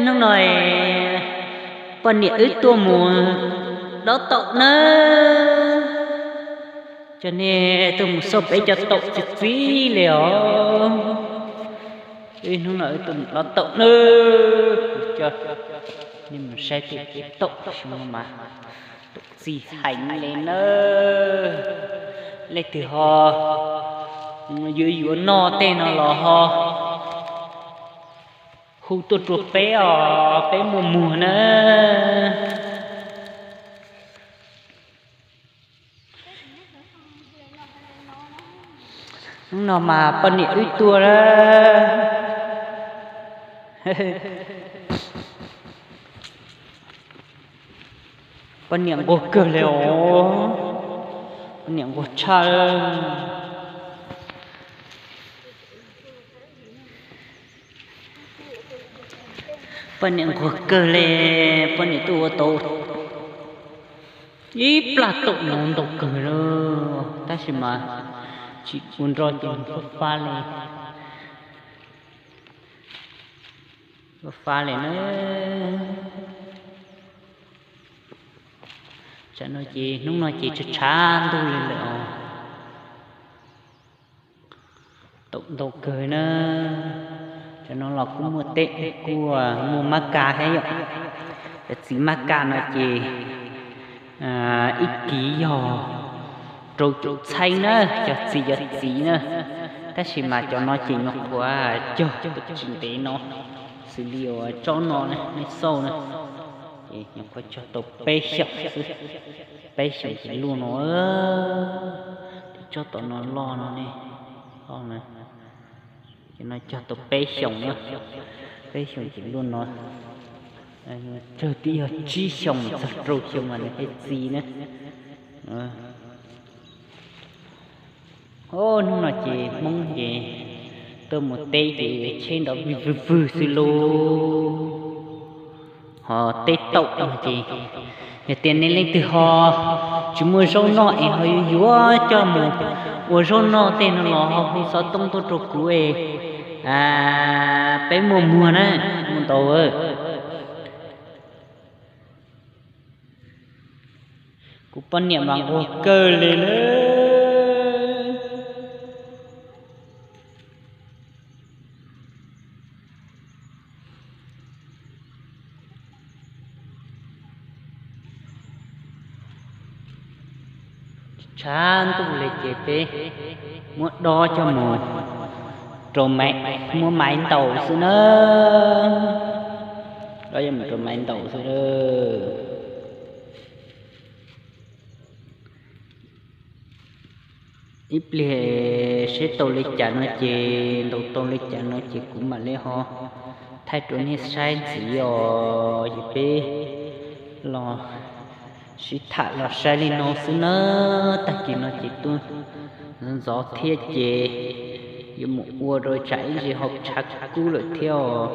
Hnub no poj niam wb tuaj mus dob taum nawb. Cov niag tuaj mus xauj peb cov taum txi txiv li os. Ib hnub no wb tuaj mus dob taum nawb. Coj nej mus saib tej taum xyoo no mas taum txi heev li nawb. Leej twg ho yuav yuav noj tej no los ho hu tuaj rau peb os, peb muaj muag nawb. Hnub no mas poj niam wb tuaj na. Poj niam nquag kawg li os. Poj niam nquag tshaj. Poj niam nquag kawg li, poj niam tuaj ua tau ib plaj taum no ntau kawg li, tab sis mas tsis ua nroj ces fab fab li, fab fab li na. Tsam no ces hnub no ces tshav tshav ntuj li lawm os. Taum ntau kawg na. Tsam no los kuj muaj teb, kuj muaj mab ka thiab yom. Cov txiv mab ka no ces ib kiv yog rau caum txheeb na, cov txiv cov txiv na. Tab sis mas cov no ces nyuam qhuav cog tsis ntev no, xws li uas tsob no nej xauj na, ces nyuam qhuav cog tau peb xyoos xwb, peb xyoos ces luaj no. Tsob tom no loj no ne, loj na. Ces no cog tau peb xyoos na, peb xyoos ces luaj no. Tsawg twb yog tsib xyoos txog rau xyoo mas nws thiaj txi na. Hnub no ces Hmoob ces tuaj mus teb ces cheb nrov vwg vwg vwg xwb lauj. Ho teb taum no ces yog tias nej leej twg ho tsis muaj zaub noj es ho yuav yuav coj mus ua zaub noj tej no los ho hu xov tooj tuaj rau kuv es peb muaj muag na, muaj ntau. Kuv poj niam mas nquag kawg li na. Tshav ntuj li ces peb muab dob coj mus rau maiv, muab maiv ntaus xwb na. Dob coj mus rau maiv ntaus xwb na. Ib pliag seb tau li cas no ces, ntaus tau li cas no ces kuv mam li ho thaij rau nej saib ntxiv os. Ces peb los sib tham los saib li no xwb na. Tag kis no ces tuaj ntxov thiab ces yuav mus ua rau tsam ib ntsis ho tshav kub lawm thiab os.